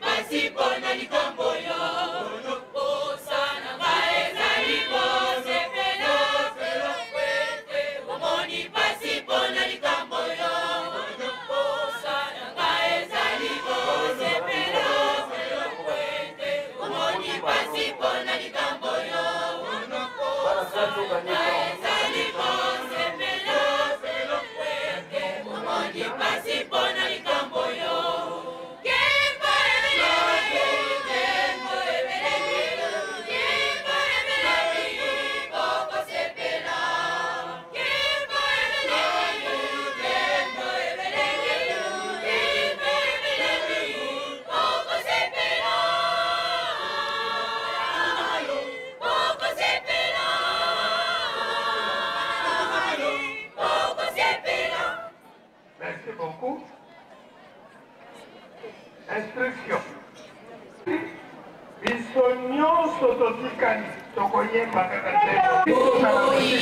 Pasi pona likambo yo. Instruction. Biso nyonso totikali tokoyemba kaka nzembo.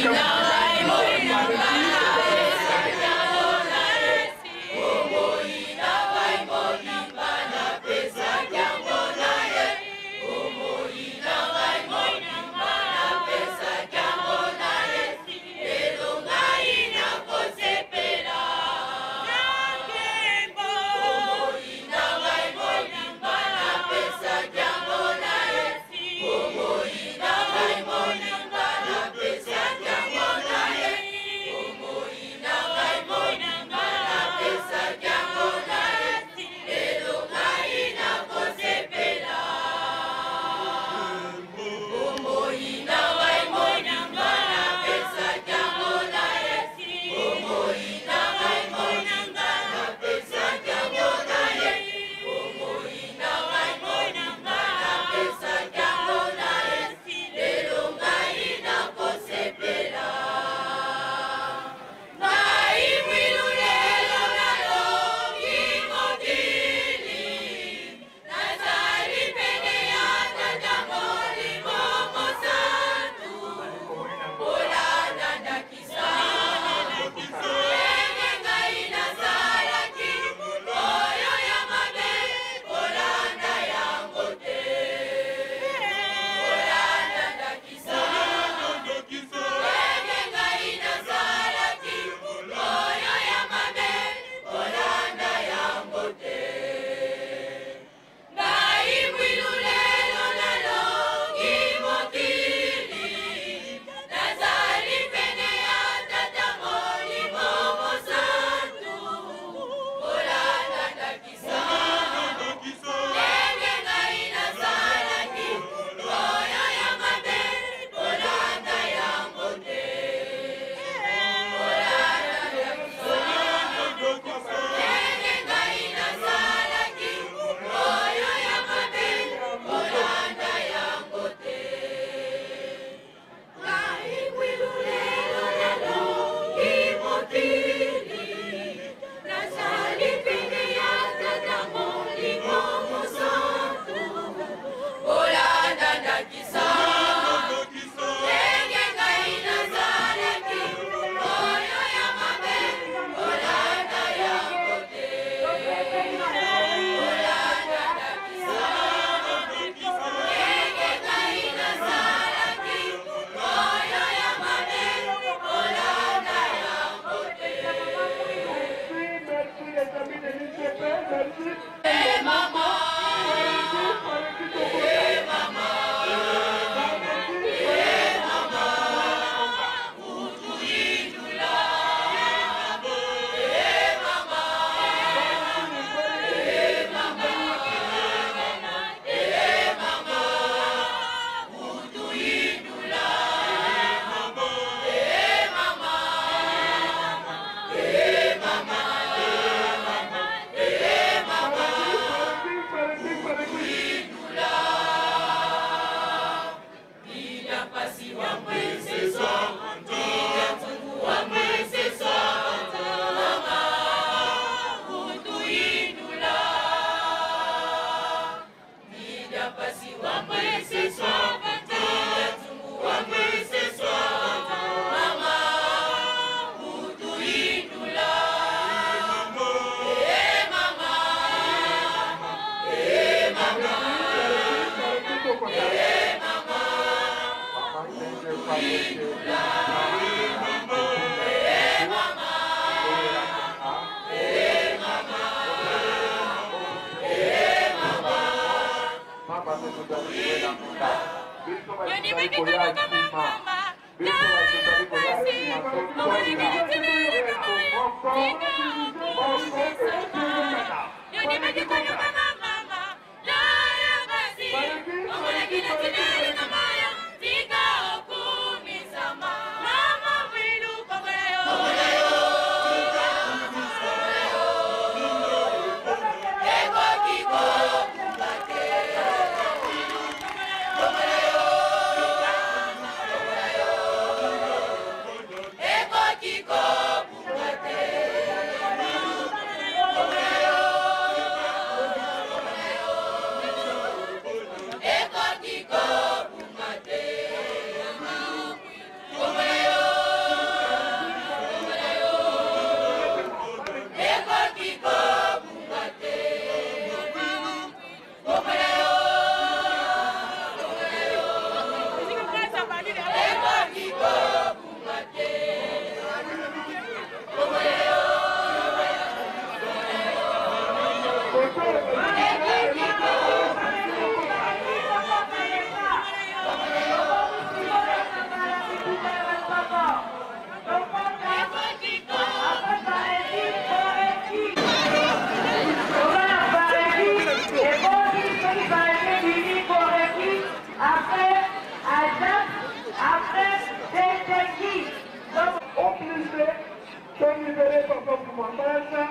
Libere papa Mwambaza,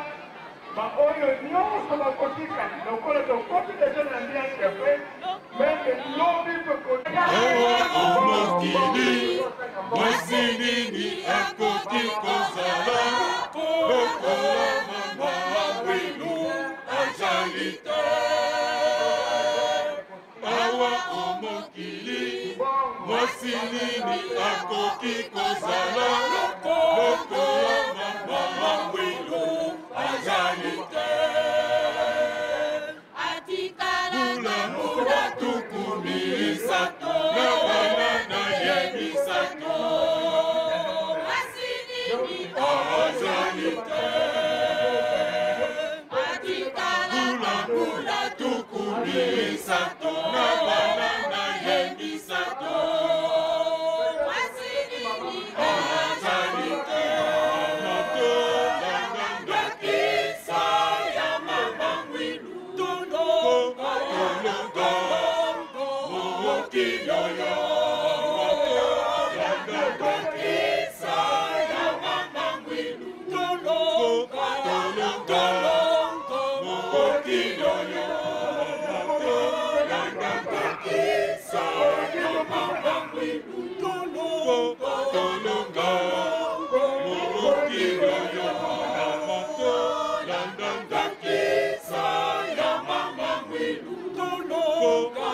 baoyo nyonso bakotikala lokola tokoti deja na ambiance ya fete, meme lobi Mokili, mwasi nini akoki kozala lokola mama Mwilu? Azali te awa o mokili. Mwasi nini akoki kozala lokola mama Mwilu? Azali te. Atikala mbula 30 na bana na ye 3. Mwasi nini Azali te. Atikala mbula 30 na bana na ye 3. Mwasi nini Azali te. Matolanga ndakisa ya mama Mwilu. Tolonga mokili oyo. Matolanga ndakisa ya mama Mwilu. Tolonga mokili oyo. Matolanga ndakisa ya mama Mwilu. Tolonga mokili oyo. Matolanga ndakisa ya mama Mwilu. Tolonga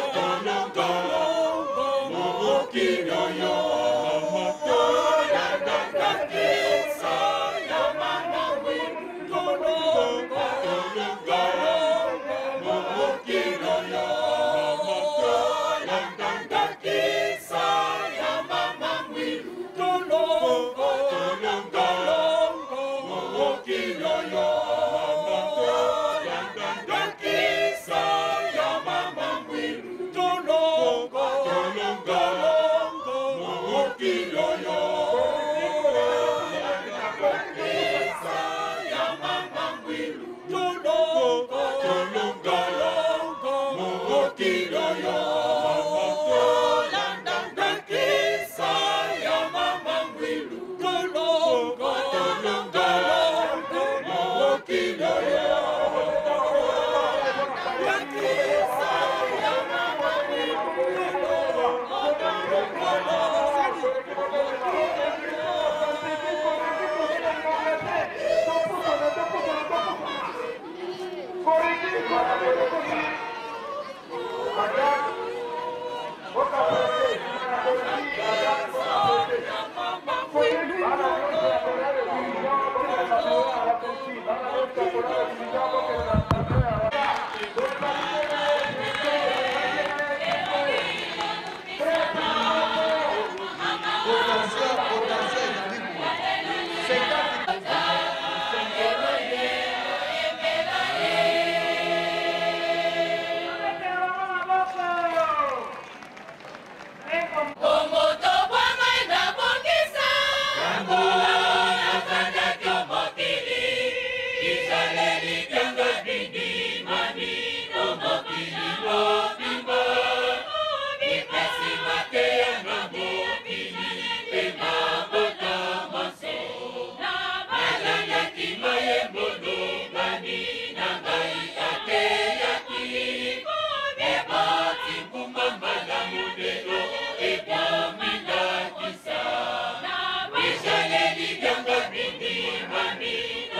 mokili oyo. Matolanga ndakisa ya mama Mwilu. Tolonga mokili oyo. Matolanga ndakisa ya mama Mwilu. Tolonga mokili oyo. Matolanga ndakisa ya mama Mwilu. Tolonga mokili oyo. Ndakisa ya mama Mwilu. Tolonga mokili oyo. Tolanda ndakisa ya mama Mwilu. Tolonga mokili oyo. Ndakisa ya mama Mwilu. Potentiel, potentiel ezali boye. 50. Omoto bwa ngai nabongisa ntango nafandaki omokili, bizaleli byanga bindimami omokili mobimba, bipesi mateya na mokili mpe mabota manso. Nalandaki mayembo longani na ngai ateyaki, eboti mbuma malamu lelo ekomilakisa. Bizaleli byanga bindimami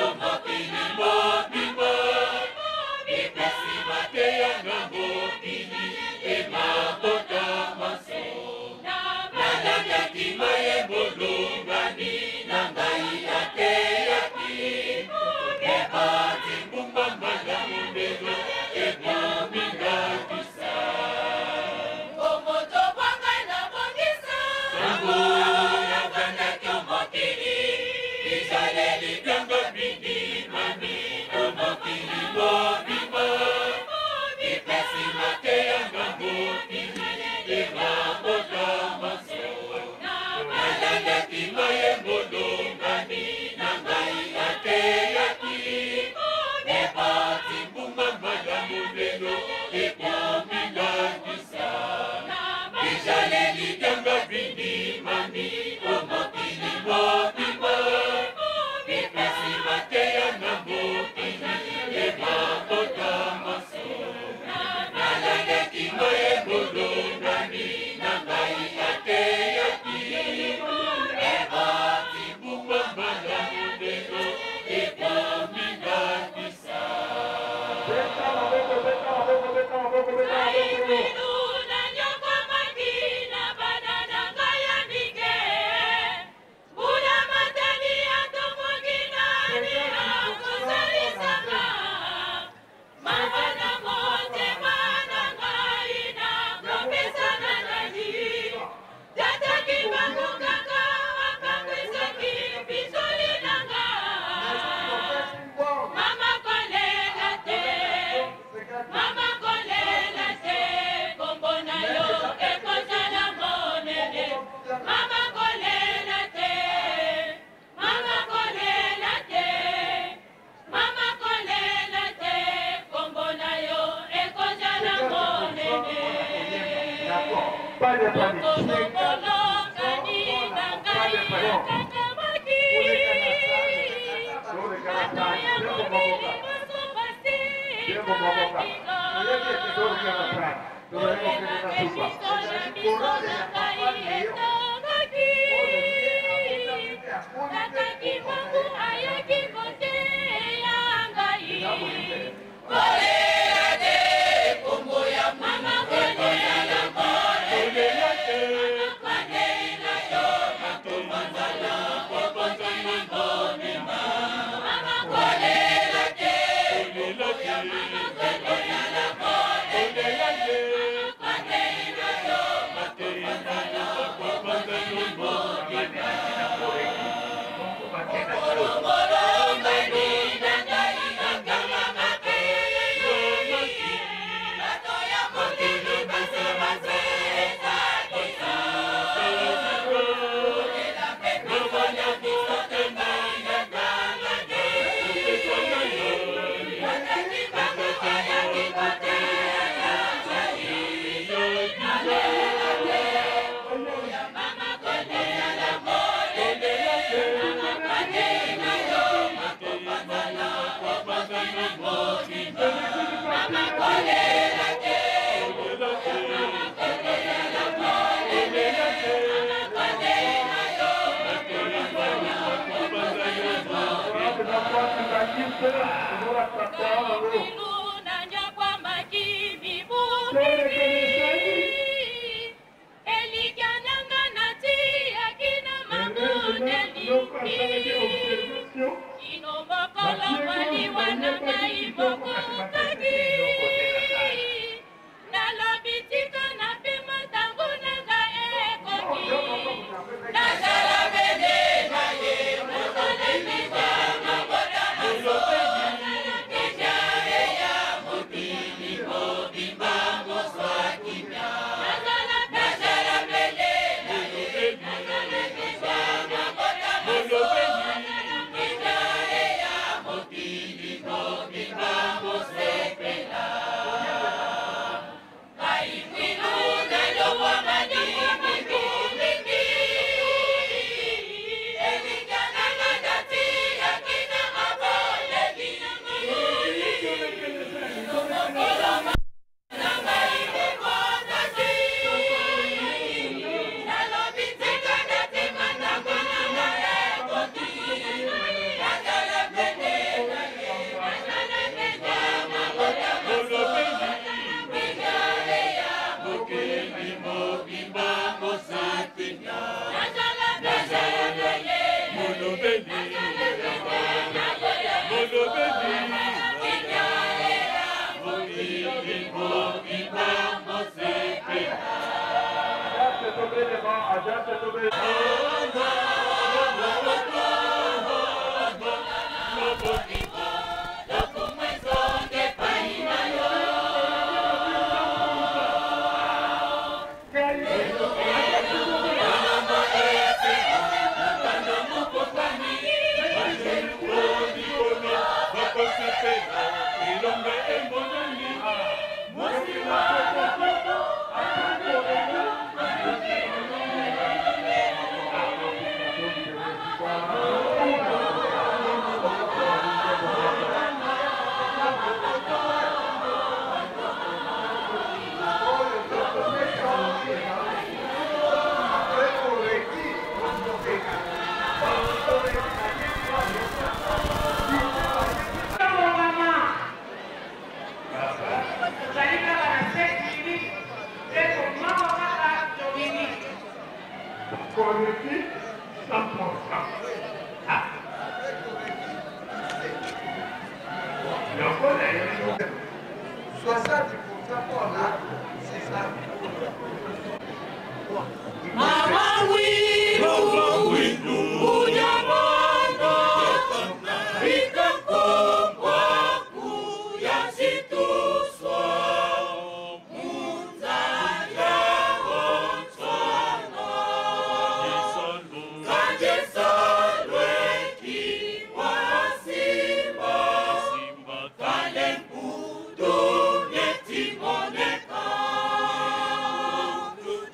omokili mobimba, bipesi mateya na mokili mpe mabota manso. Nalandaki mayembo longani na ngai ateyaki, eboti mbuma malamu lelo ekomilakisa. Omoto bwa ngai nabongisa ntango nafandaki omokili, bizaleli byanga bindimami omokili mobimba, bipesi mateya na mokili mpe mabota manso. Nalandaki mayembo longani na ngai ateyaki, eboti mbuma malamu lelo ekomilakisa. Bizaleli byanga bindimami omokili mobimba, bipesi Pas de panique.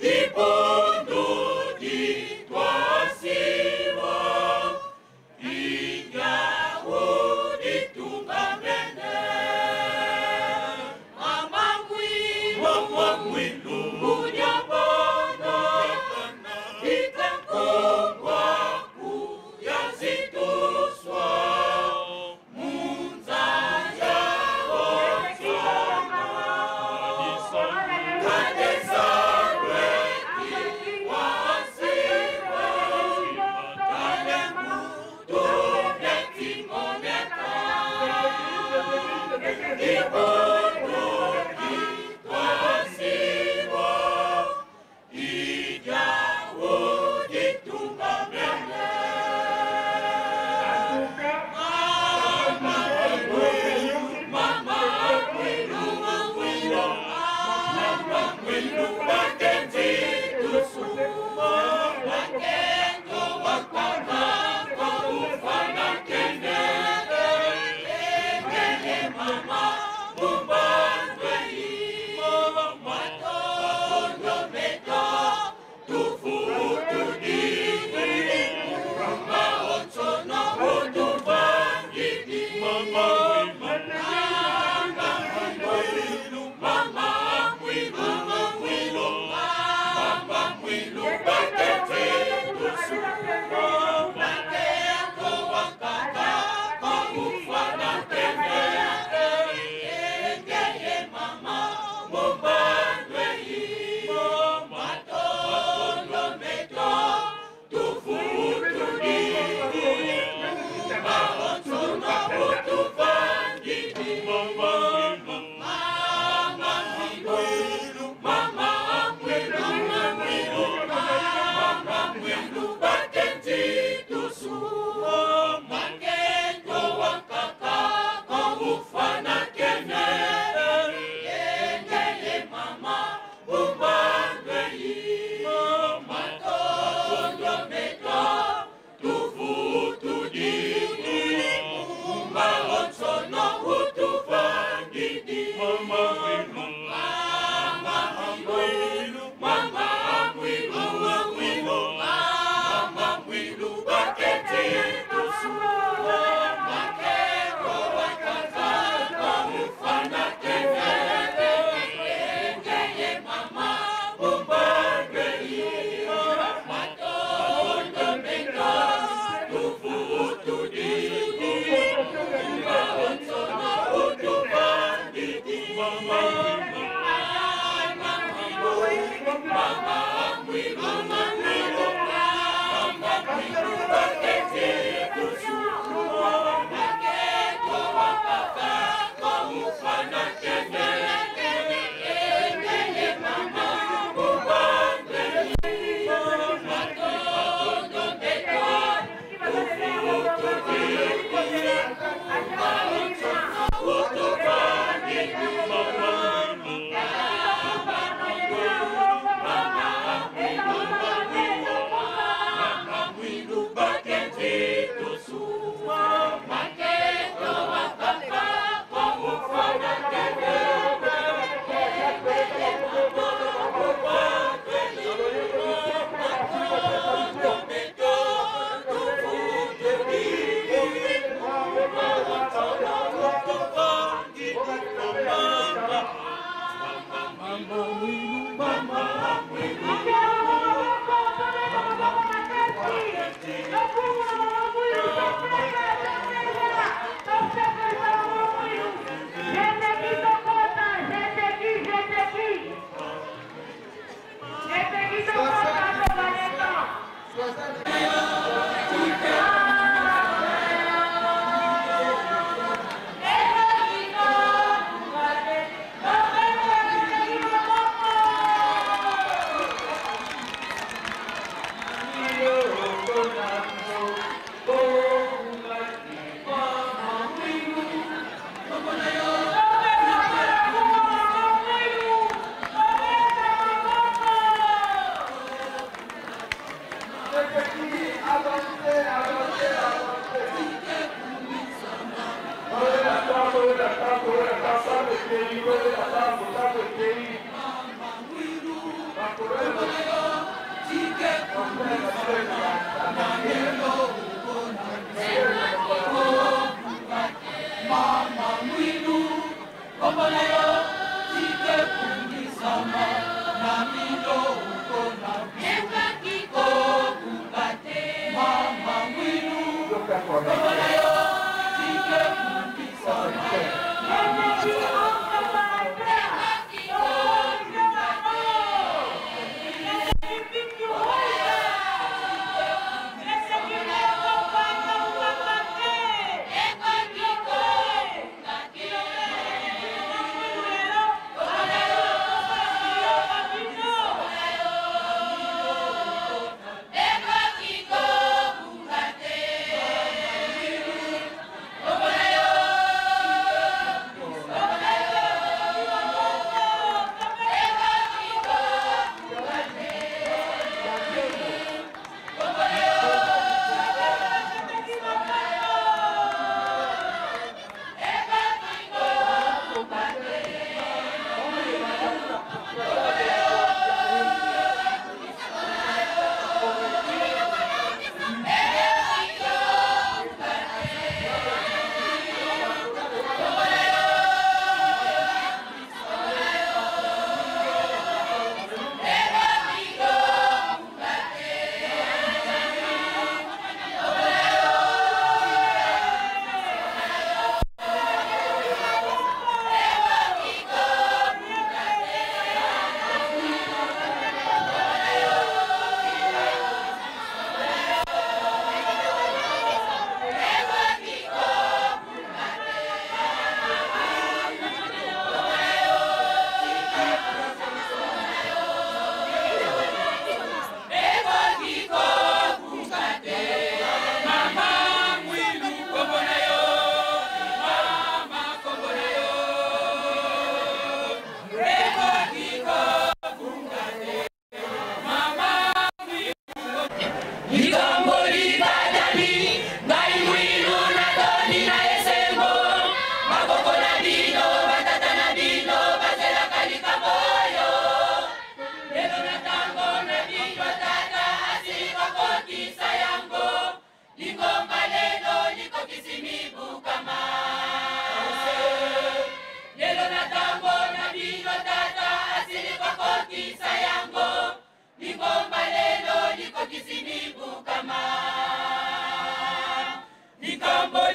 Di Likambo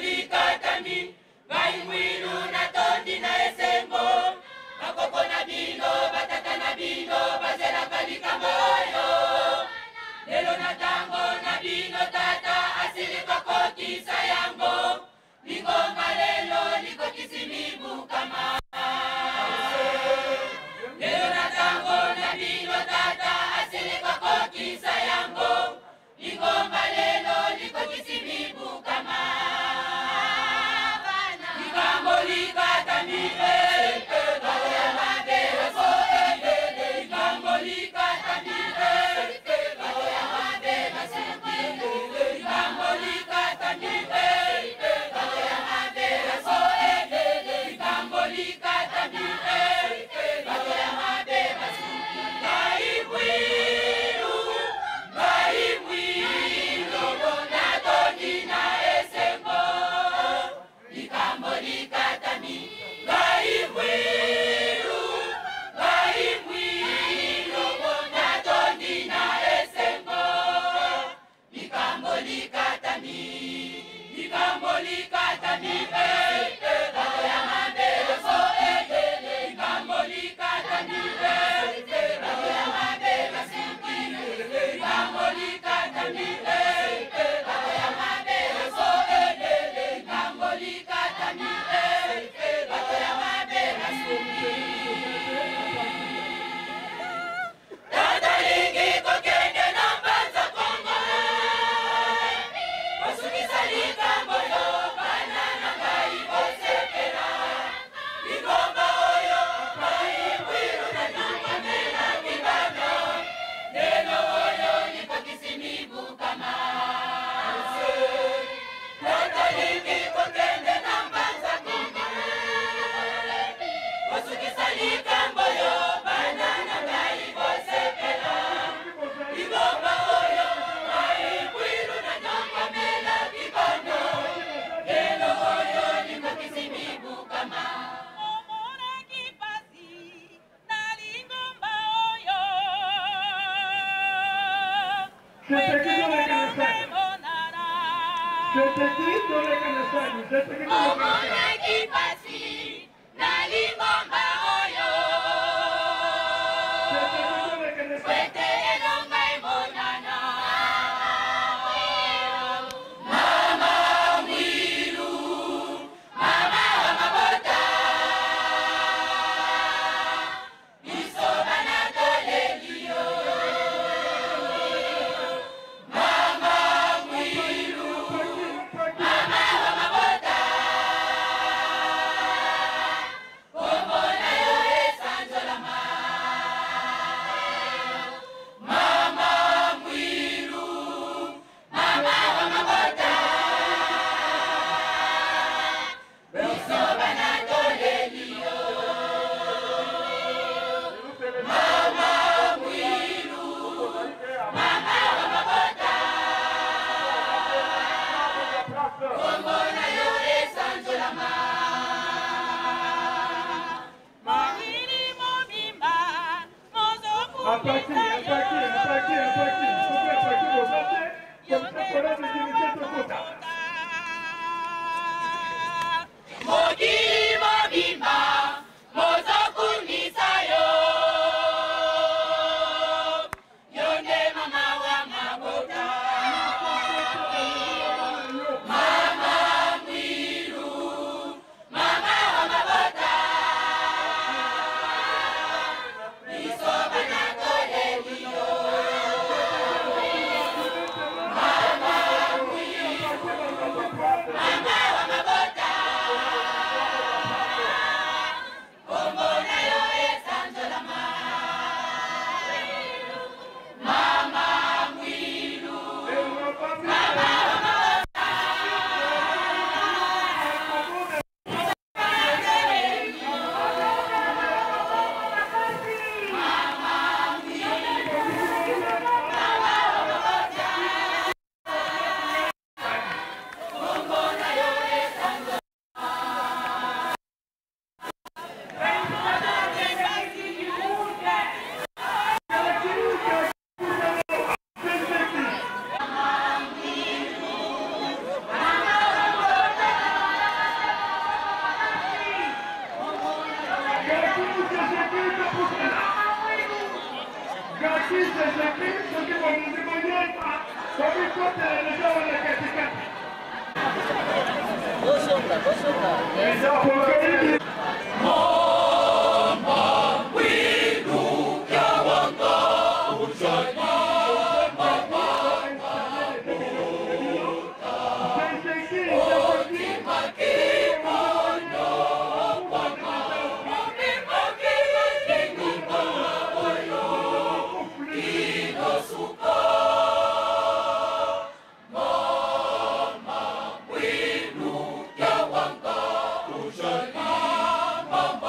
likatami, Omonaki pasi na lingomba oyo ete elonga emonana. Mama Mwilu, mama wa mabota, biso bana toleli yo. Mama Mwilu, mama wa mabota, kombo na yo esanzolama. Mama Mwilu, mama wa mabota, biso bana toleli yo. Mama Mwilu, mama wa mabota, kombo na yo esanzolama. Mokili mobimba Apaki, mozokumisa apaki, apaki, apaki. Soki apaki boza te, yo comme nde ça problème mama dignité wa tokota. mabota. Mokili mobimba mozokumisa yo, yo nde mama wa mabota. Mama Mwilu, mama wa mabota, biso bana toleli yo. Mama Mwilu, mama wa mabota, kombo na yo esanzolama. Mama Mwilu, mama wa mabota, mama wa mabota, kombo na yo esanzolama. Soki bolingi boyeba, bobikotela deja wana katikati. Tokei. Mama.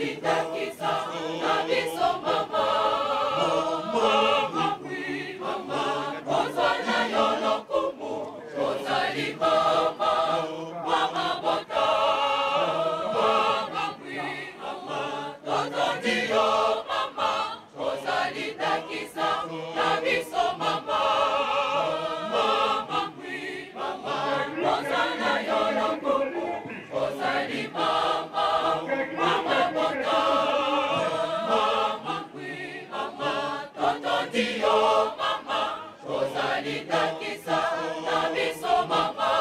Ozali ndakisa na biso mama. Mama wi mama, kozwa na yo lokumu. Ozali mama, mama bota. Mama wi mama, totondi yo mama. Ozali ndakisa na biso mama. Mama wi mama, kozwa na yo lokumu. Ozali mama, mama bota. Mama wi mama, totondi yo mama. Ozali ndakisa na biso mama.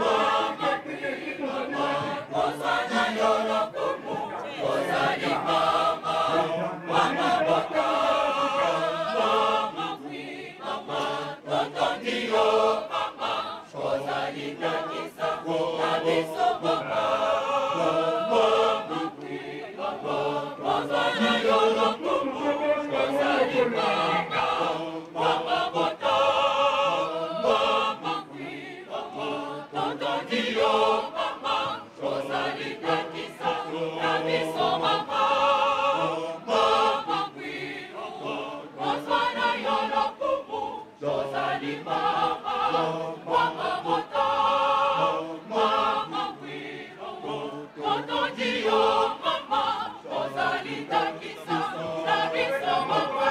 Mama wi mama, kozwa na yo lokumu. Ozali mama, mama bota. Mama wi mama, totondi yo mama. Ozali ndakisa na biso mama. Mama wi mama, kozwa na yo lokumu. Ozali mama, mama bota. Mama wi mama, totondi yo mama. Ozali ndakisa na biso mama. Mama wi mama, kozwa na yo lokumu. Ozali mama, mama bota. Mama wi mama, totondi yo mama. Ozali ndakisa na biso mama.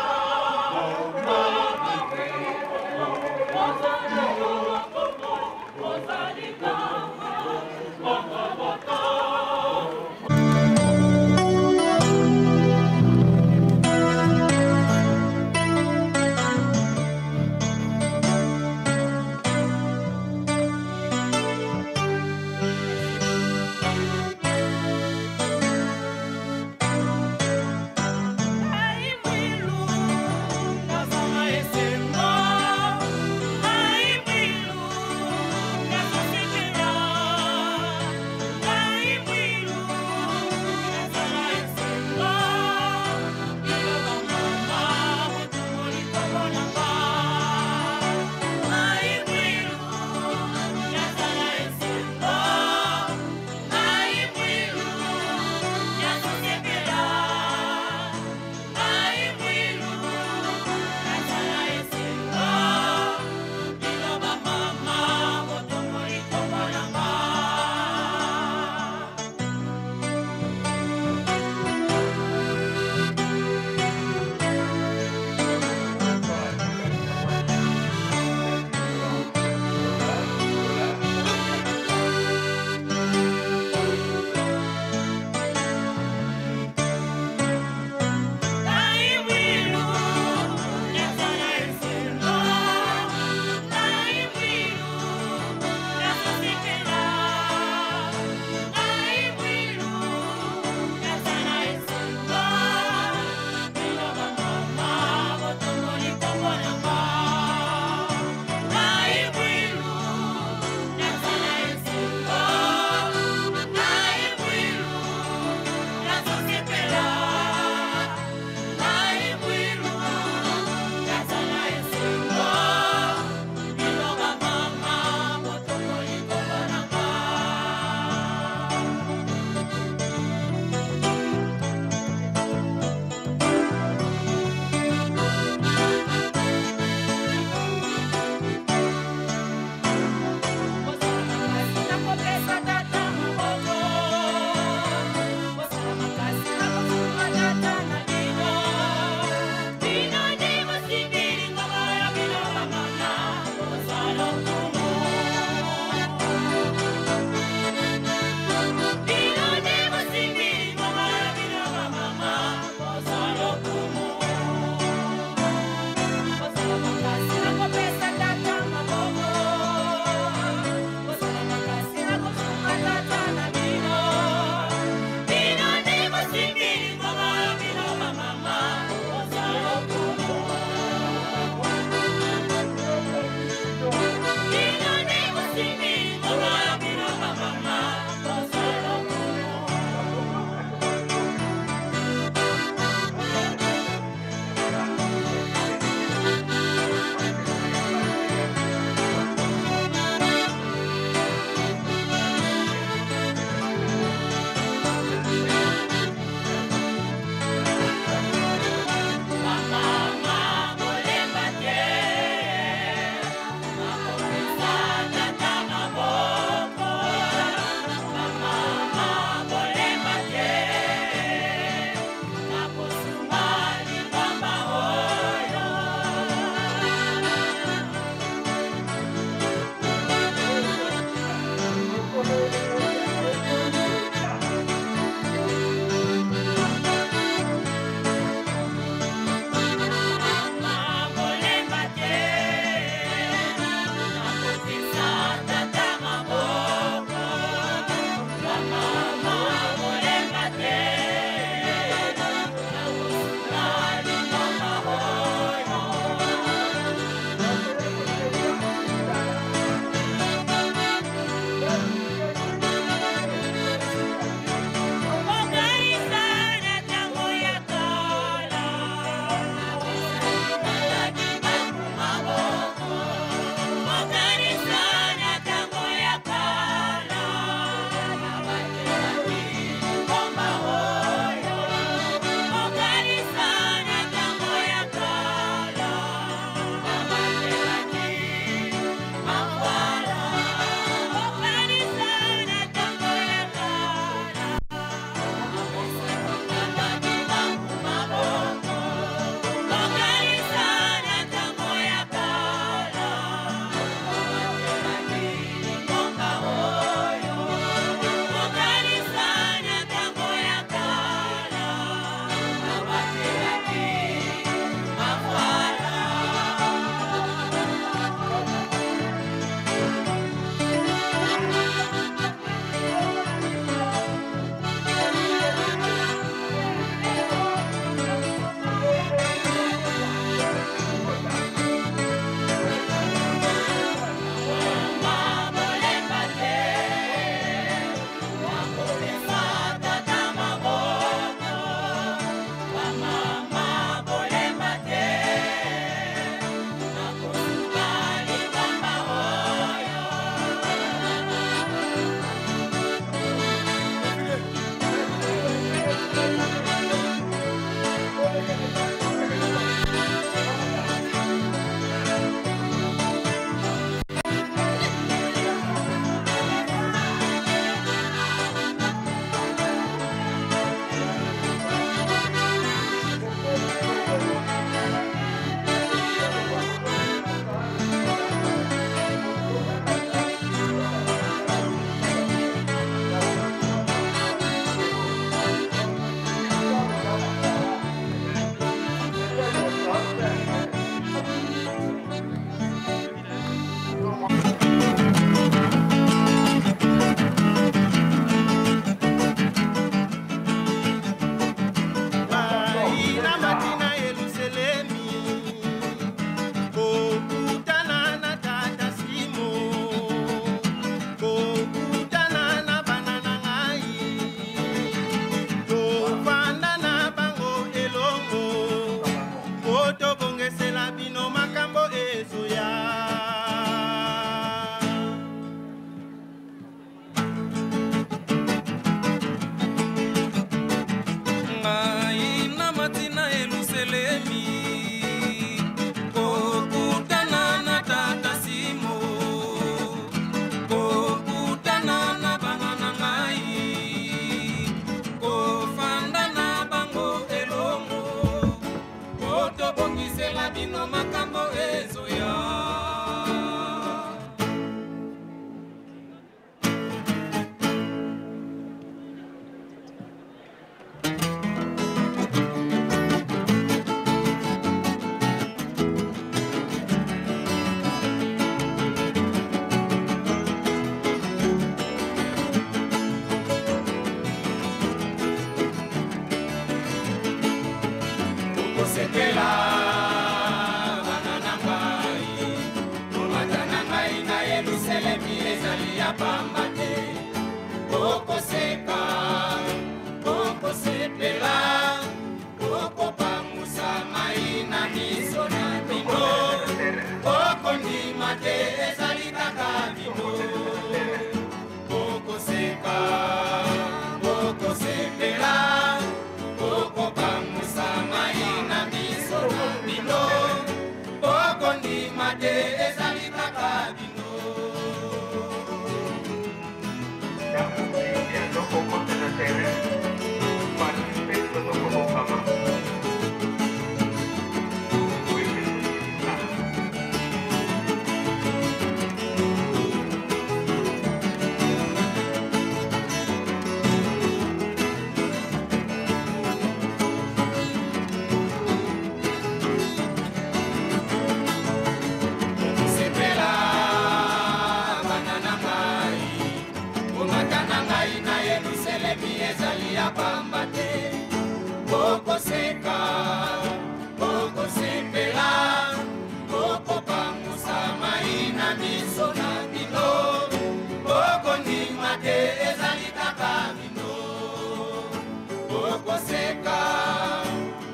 Bokoseka,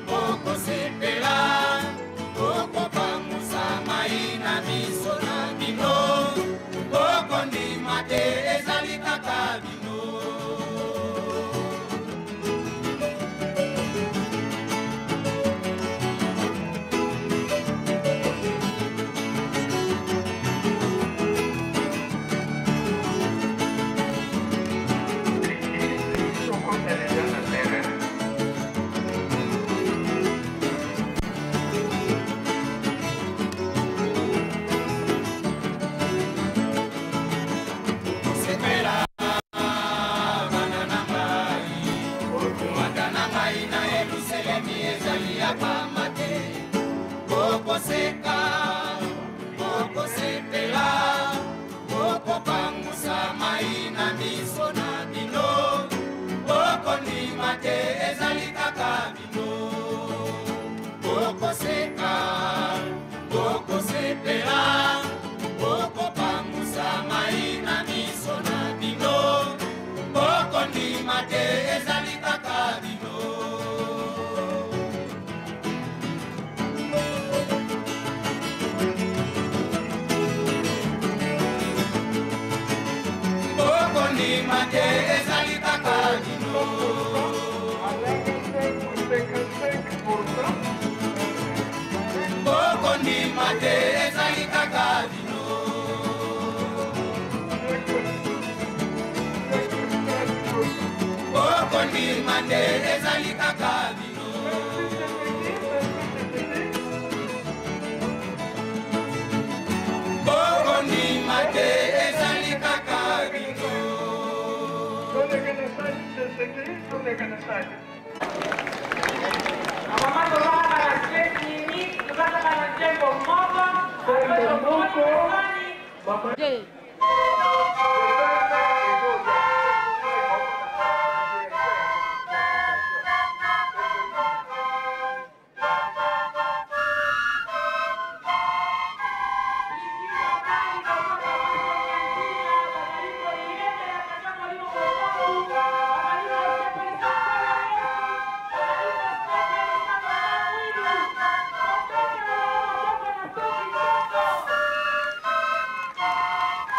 bokosepela, bokopangusa mai na miso na bino, bokondima te ezali kaka bino. Sepela, bana na ngai, komata na ngai na Yelusalemi ezali ya pamba te. Bokoseka, bokosepela, bokopangusa mai na miso na bino, bokondima te ezali kaka bino. Bokoseka, bokosepela, bokopangusa mai na miso na bino, bokondima te ezali kaka bino. Bokondima te ezali kaka bino. Bokondima te ezali kaka bino. Bokondima te ezali kaka bino. Bokondima te ezali kaka bino. Mama tozalaka na 5 minutes, tozalaka na nzembo moko, Mama. Thank you.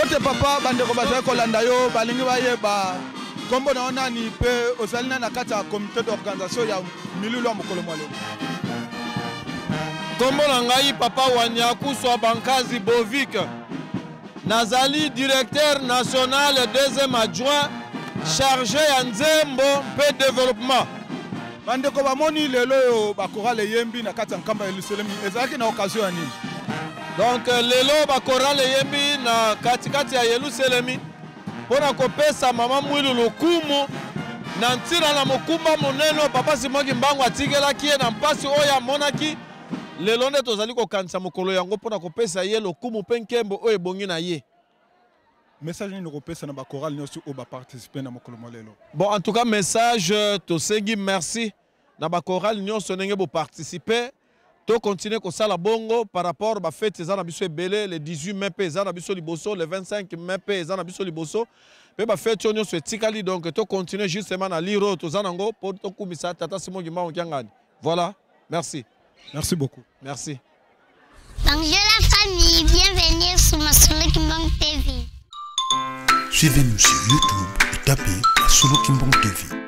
Mbote papa, bandeko bazali kolanda yo, balingi bayeba nkombo na yo nani mpe ozali nani na kati ya comité d'organisation ya milulu ya mokolo mwa lelo. Nkombo na ngai papa Wanyakuswa Bankazi Bovik, nazali directeur national deuxième adjoint chargé ya nzembo mpe développement. Bandeko bamoni lelo oyo bakorale eyembi na kati ya nkamba ya Yelusalemi, ezalaki na occasion ya nini? Donc lelo bakorale eyembi na katikati ya Yelusalemi mpo na kopesa mama Mwilu lokumu na ntina na mokumba monene oyo papa Simon Kimbangu atikelaki ye na mpasi oyo amonaki. Lelo nde tozali kokanisa mokolo yango mpo na kopesa ye lokumu mpe nkembo oyo ebongi na ye. Message nini okopesa na bakorale nyonso oyo baparticipe na mokolo mwa lelo? Bon, en tout cas message, tosengi merci na bakorale nyonso ndenge boparticipe. Tokontinue kosala bongo par rapport bafete eza na biso ebele. Le 18 mai mpe eza na biso liboso, le 25 mai mpe eza na biso liboso, mpe bafete oyo nyonso etikali. Donc tokontinue justement na lire oyo toza nango mpo tokumisa tata Simon Kimbangu Kiangani. Voilà, merci. Merci beaucoup. Merci. Bonjour la famille, bienvenue sur Masolo Kimbangu TV. Suivez-nous sur YouTube et tapez Masolo Kimbangu TV.